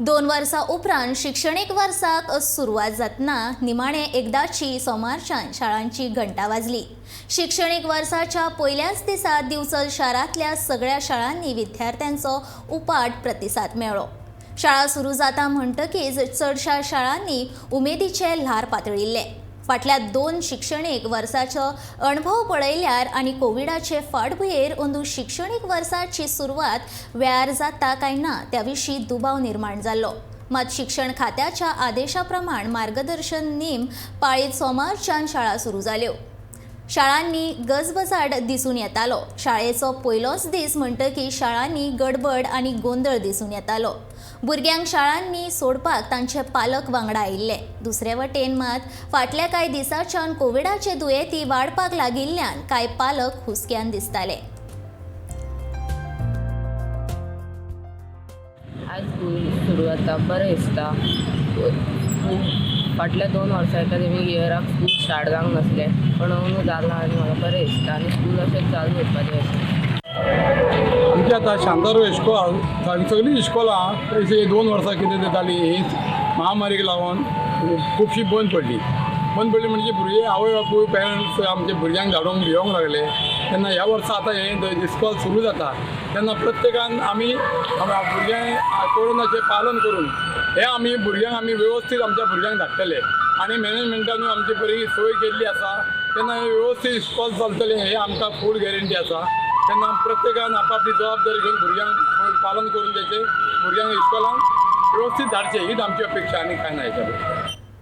2 वर्सां उपरांत शिक्षणीक वर्साक सुरवात जातना निमाणे एकदाची सोमारच्यान शाळांची घंटा वाजली. शिक्षणीक वर्साच्या पयल्याच दिसा दिवचल शारांतल्या सगळ्या शाळांनी विद्यार्थ्यांचो उपाट प्रतिसाद मेळ्ळो. शाळा सुरू जाता म्हणटकीच चडशा शाळांनी उमेदीचे ल्हार पातळिल्ले. फाटल्या 2 शिक्षणीक वर्साचो अणभव पळयल्यार आनी कोविडाचे फाटभुंयेर अंदू शिक्षणीक वर्साची सुरवात वेळार जाता काय ना त्या विशीं दुबाव निर्माण जाल्लो. मात शिक्षण खात्याच्या आदेशा प्रमाण मार्गदर्शन नेम पाळीत सोमारच्यान शाळा सुरू जाल्यो. शाळांनी गजबजाट दिसून येतालो. शाळेचो पयलोच दीस म्हणटकीच शाळांनी गडबड आनी गोंदळ दिसून येतालो. भुरग्यांक शाळांनी सोडपाक तांचे पालक वांगडा आयिल्ले. दुसरे वटेन मात फाटल्या कांय दिसांच्यान कोविडाचे दुयेंती वाडपाक लागिल्ल्यान कांय पालक हुस्क्यान दिसताले. आज स्कूल सुरू जाता, बरें दिसता. खूब फाटल्या 2 वर्सां एकादेमीक इयराक स्कूल स्टार्ट जावंक नासलें, पण अंदू जालां आनी म्हाका बरें दिसता आनी स्कूल अशें चालू उरपाचें आसा. आमच्या आतां शांतारो इश्कोलां सगळीं इश्कोलां अशीं 2 वर्सां कितें जालीं ही महामारीक लागून खुबशीं बंद पडलीं. बंद पडली म्हणजे भुरगे आवय बापूय पेरंट्स आमच्या भुरग्यांक धाडूंक भियोंक लागले. तेन्ना ह्या वर्सा आतां हें इस्कोल सुरू जाता तेन्ना प्रत्येकान आमी भुरग्यांक कोरोनाचें पालन करून हें आमी भुरग्यांक आमी वेवस्थीत आमच्या भुरग्यांक धाडटले आनी मॅनेजमेंटानूय आमची बरी सोय केल्ली आसा. तेन्ना हें वेवस्थीत इस्कोल चलतलें हें आमकां फूल गॅरंटी आसा. तेन्ना प्रत्येकान आपापली जबाबदारी घेवन भुरग्यांक पालन करून तेचें भुरग्यांक इस्कोलान वेवस्थीत धाडचें हीच आमची अपेक्षा आनी कांय ना हेच्या बद्दल.